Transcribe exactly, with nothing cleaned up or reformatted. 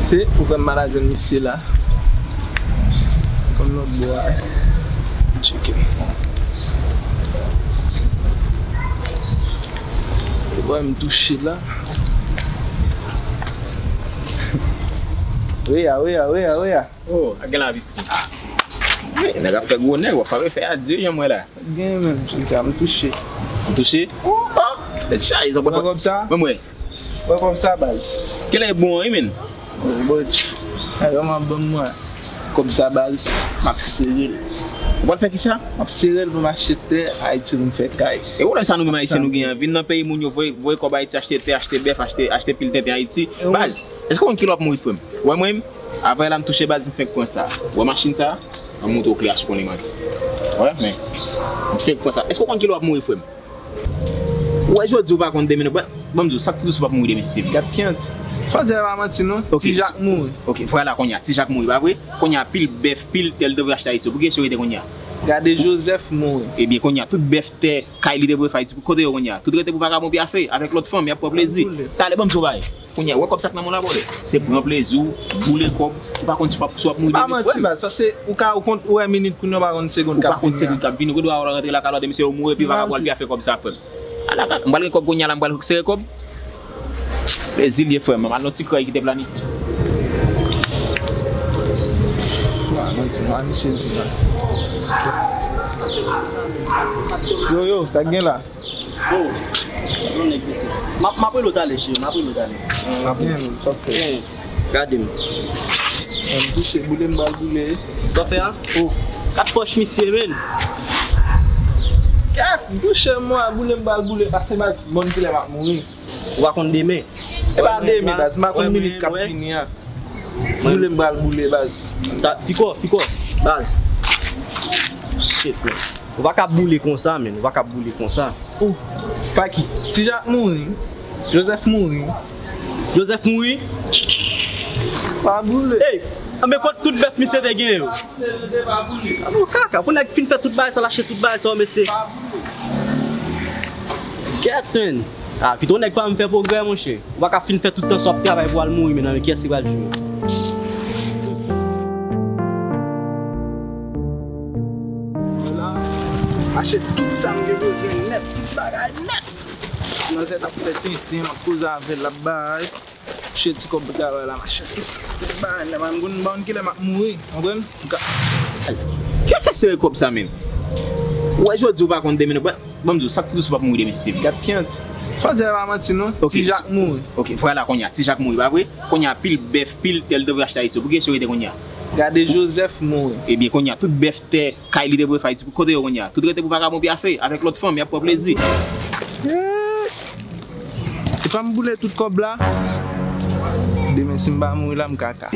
Se ou fè m mal a jwenn misye la. Konn lòt bò a. Tcheke. E bò m touche la. Wi a, wi a, wi a, wi a. Oh, a gen la piti. Ah. Wi, nèg ap fè gwo nèg, w ap fè fè adye jan mwen la. Gen menm, jodi a m touche. Ou touche? Oh, tèt chaje, sa w pral fè. Wè kòb sa? Mwen, mwen. Wè kòb sa, baz. Kilè bon an, wi, menn? Oh, bòt. Ay, kòman ban m mwen? Kòb sa, baz, m ap sere l. Ou pral fè kisa? M ap sere l pou m achte tè, Ayiti pou m fè kay. E pwoblèm sa nou menm Ayisyen nou genyen. Vin nan peyi moun yo, voye, voye kòb Ayiti, achte tè, achte bèf, achte, achte pil tenten Ayiti. Baz, èske w konn kilè w ap mouri, frè m? Wè mwen menm, avè la m touche baz, m fenk pran sa. Wè machin sa? An montre w klè a si w konnen manti. Wè, men. M fenk pran sa. Èske w konn kilè w ap mouri, frè m? Ou wè jodi ou pa konn demen non. Ban, ban m di w, sa k pi dous ou p ap mouri demen, se vre. Gad kiyant. Sa w di a pa manti non. Ok, Ti Jak mouri. Ok, vwala kounye a, Ti Jak mouri, pa vre? Kounye a, pil bèf, pil tè, li te vle achte Ayiti. Pou kiyès yo rete kounye a? Gade Jozèf mouri. Ebyen, kounye a, tout bèf, tè, kay li te vle fè Ayiti, kote yo kounye a? Tout rete pou vagabon pyafe, avèk lòt fanm, y ap pran plezi. Talè, ban m di w bagay. Kounye a, wè kòb sa k nan men w la, brother. Se pran plezi w, boule kòb, ou pa konn si w ap, si w ap mouri demen, frè m. Pa manti, baz, paske ou ka, ou konn, ou wè minit kounye a, ou pa konn segonn k ap vini an. Ou pa konn segonn k ap vini, ou gen dwa wè w rantre lakay la, demen se yo mouri, epi vagabon al pyafe kòb sa, frè m. Ala, m pral gen kòb kounye a la, m pral sere kòb. Plezi l ye, frè m, m al nan ti kay ki te planifiye. Wa, manti, wa, misye di, man. Yo, yo, sa k gen la? Oh, yon nèg mesye. M ap, m ap rele w talè, cheri, m ap rele w talè. M ap rele w, sa w fè? Gade m. M touche, boule m pral boule. Sa w fè a? Oh. Kat pòch misye, menn. Kat, m touche mwen, boule m pral boule. Pase baz, bon kilè m ap mouri. Ou pa konn demen. E pa demen, baz, m pa konn minit k ap vini an. Boule m pral boule, baz. Piko, piko, baz. Shit, man. Ou pa ka boule konsa, menn. Ou pa ka boule konsa. Ou, Faki, Ti Jak mouri. Jozèf mouri. Jozèf mouri? Pa boule. Ey, anben kot tout bèf misye te gen yo? Anben kaka, pou nèg fin fè tout bagay sa, l achte tout bagay sa, mesye. Gèt, menn. Ah, pito nèg pa m fè pwogrè, monchè. Ou pa ka fin fè tout tan sa w ap travay pou w al mouri, men nan men kiyès ki pral jwe? Achte tout sa m gen bezwen nèt, tout bagay nèt. Manzè t ap fè tenten, m ap koze avè l, l ap bay. Touche ti kòb pou travay la, machin. Tout bagay nèt, m konn, m konn kilè m ap mouri, konprann? M ka... Ki afè sere kòb sa, menn? Ou wè jodi ou pa konn demen non. Ban m di w, sa k pi dous ou p ap mouri demen, se vre. Gad kiyant. Sa w di a pa manti non. Ti Jak mouri. Ok, vwala kounye a, Ti Jak mouri, pa vre? Kounye a pil bèf, pil tè, li te vle achte Ayiti. Pou kiyès yo rete kounye a? Gade Jozèf mouri. Ebyen, kounye a tout bèf, tè, kay li te vle fè Ayiti, kote yo kounye a? Tout rete pou vagabon pyafe, avèk lòt fanm, y ap pran plezi. Se pa m boule tout kòb la? Demen si m pa mouri la, m kaka.